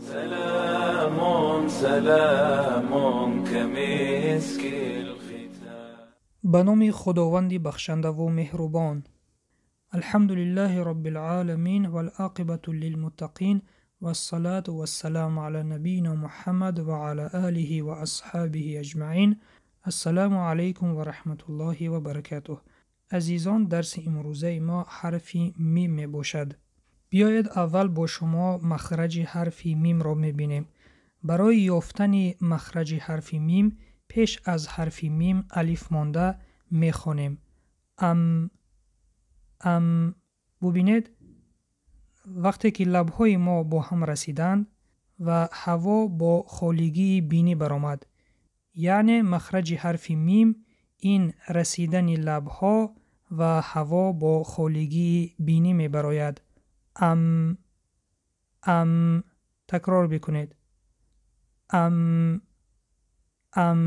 سلام سلام كمسك الختام. Ба номи Худованди бахшандаву меҳрубон. Алҳамду лиллаҳи роббил оламин вал оқибату лилмуттақин вассалату вассаламу ала набийина Муҳаммад ва ала олиҳи ва асҳобиҳи аҷмаин. Ассалому алайкум ва раҳматуллоҳи ва баракатуҳ. Азизон, дарси имрӯзаи мо ҳарфи мим мебошад. Биёед аввал бо шумо махраҷи ҳарфи мимро мебинем. Барои ёфтани махраҷи ҳарфи мим пеш аз ҳарфи мим алиф монда мехонем. Ам, ам. Бубинед, вақте ки лабҳои мо бо ҳам расиданд ва ҳаво бо холигии бинӣ баромад, яъне махраҷи ҳарфи мим ин расидани лабҳо ва ҳаво бо холигии бинӣ мебарояд. Ам, ам. Такрор бикунед. Ам, ам.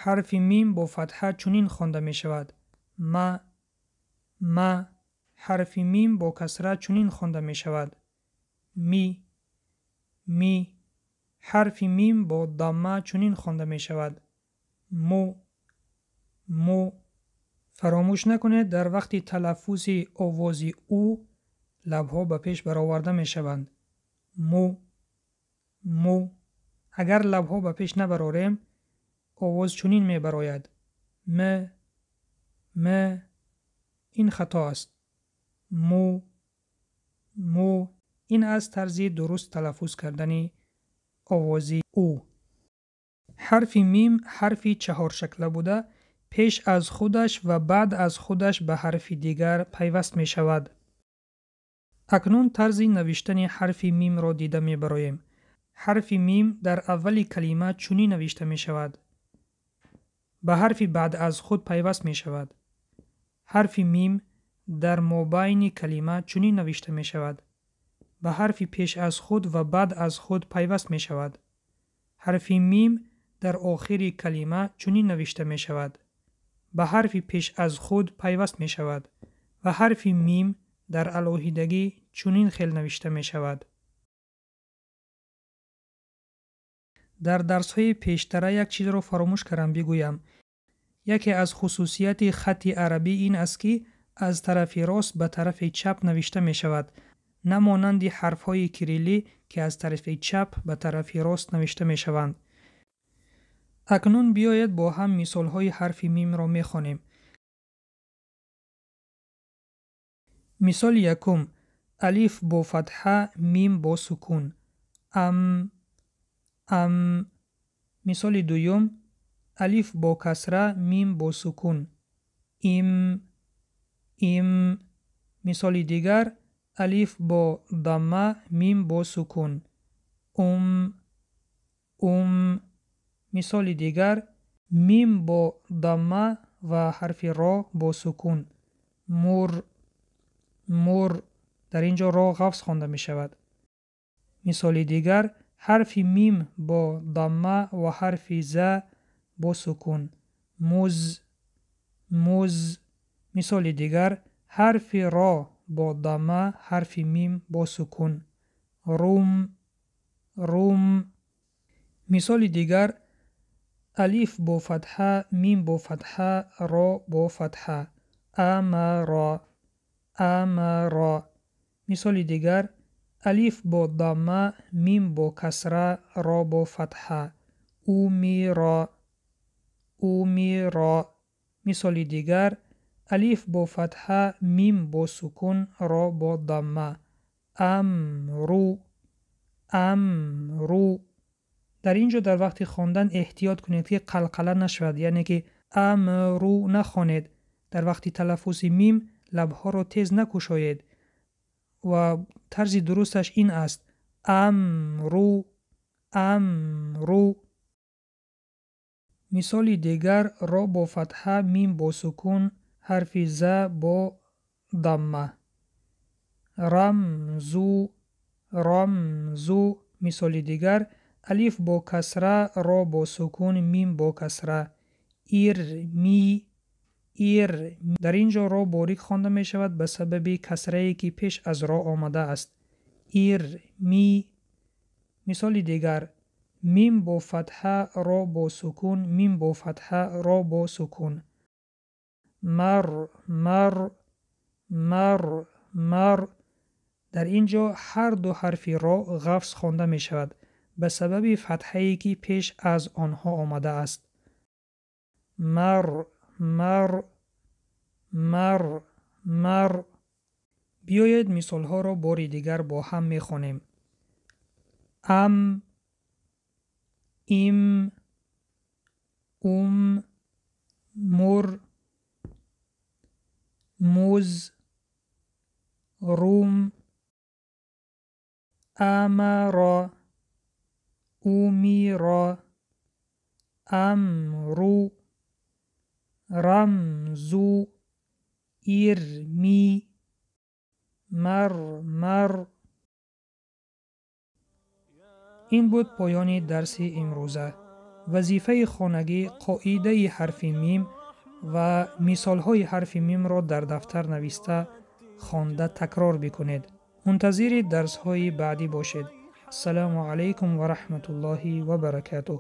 Ҳарфи мим бо фатҳа чунин хонда мешавад: ма, ма. Ҳарфи мим бо касра чунин хонда мешавад: ми, ми. Ҳарфи мим бо дамма чунин хонда мешавад: му, му. Фаромӯш накунед, дар вақти талаффузи овози ӯ лабҳо ба пеш бароварда мешаванд. Му, му. Агар лабҳо ба пеш набарорем, овоз чунин мебарояд: м, м. Ин хато аст. Му, му. Ин аст тарзи дуруст талаффуз кардани овози ӯ. Ҳарфи мим ҳарфи чаҳоршакла буда, пеш аз худаш ва баъд аз худаш ба ҳарфи дигар пайваст мешавад. Акнун тарзи навиштани ҳарфи мимро дида мебароем. Ҳарфи мим дар аввали калима чунин навишта мешавад. Ба ҳарфи баъд аз худ пайваст мешавад. Ҳарфи мим дар мобайни калима чунин навишта мешавад. Ба ҳарфи пеш аз худ ва баъд аз худ пайваст мешавад. Ҳарфи мим дар охири калима чунин навишта мешавад. Ба ҳарфи пеш аз худ пайваст мешавад ва ҳарфи мим дар алоҳидагӣ чунин хел навишта мешавад. Дар дарсҳои пештара як чизро фаромӯш кардам бигӯям. Яке аз хусусияти хатти арабӣ ин аст, ки аз тарафи рост ба тарафи чап навишта мешавад, на монанди ҳарфҳои кириллӣ, ки аз тарафи чап ба тарафи рост навишта мешаванд. Акнун биёед бо ҳам мисолҳои ҳарфи мимро мехонем. Мисоли якум: алиф бо фатҳа, мим бо сукун. Ам, ам. Мисоли дуюм: алиф бо касра, мим бо сукун. Им, им. Мисоли дигар: алиф бо дамма, мим бо сукун. Ум, ум. Мисоли дигар: мим бо дамма ва ҳарфи ро бо сукун. Мур, мур. Дар ин ҷо ро ғафз хонда мешавад. Мисоли дигар: ҳарфи мим бо дамма ва ҳарфи за бо сукун. Муз, муз. Мисоли дигар: ҳарфи ро бо дамма, ҳарфи мим бо сукун. Рум, рум. Мисоли дигар: алиф бо фатҳа, мим бо фатҳа, ро бо фатҳа. Амаро, амаро. Мисоли дигар: алиф бо дамма, мим бо касра, ро бо фатҳа. Умиро, умиро. Мисоли дигар: алиф бо фатҳа, мим бо сукун, ро бо дамма. Амру, амру. Дар ин ҷо дар вақти хондан эҳтиёт кунед, ки қалқала нашавад, яъне ки амру нахонед. Дар вақти талаффузи мим лабҳоро тез накушоед ва тарзи дурусташ ин аст: амру, амру. Мисоли дигар: ро бо фатҳа, мим бо сукун, ҳарфи за бо дамма. Рамзу, рамзу. Мисоли дигар: алиф бо касра, ро бо сукун, мим бо касра. Ирми, ир. Дар ин ҷо ро борик хонда мешавад ба сабаби касрае, ки пеш аз ро омадааст. Ир, ми. Мисоли дигар: мим бо фатҳа, ро бо сукун, мим бо фатҳа, ро бо сукун. Мар, мар, мар, мар. Дар ин ҷо ҳар ду ҳарфи ро ғафз хонда мешавад ба сабаби фатҳае, ки пеш аз онҳо омадааст. Мар, мар, мар, мар. Биёед, мисолҳоро бори дигар бо ҳам мехонем. Ам, им, ум, мур, муз, рум, амара, умира, амру, рамзу, ирми, мармар. Ин буд поёни дарси имрӯза. Вазифаи хонагӣ: қоидаи ҳарфи мим ва мисолҳои ҳарфи мимро дар дафтар нависта, хонда такрор бикунед. Мунтазири дарсҳои баъдӣ бошед. Ассалому алайкум ва раҳматуллоҳи ва баракатуҳ.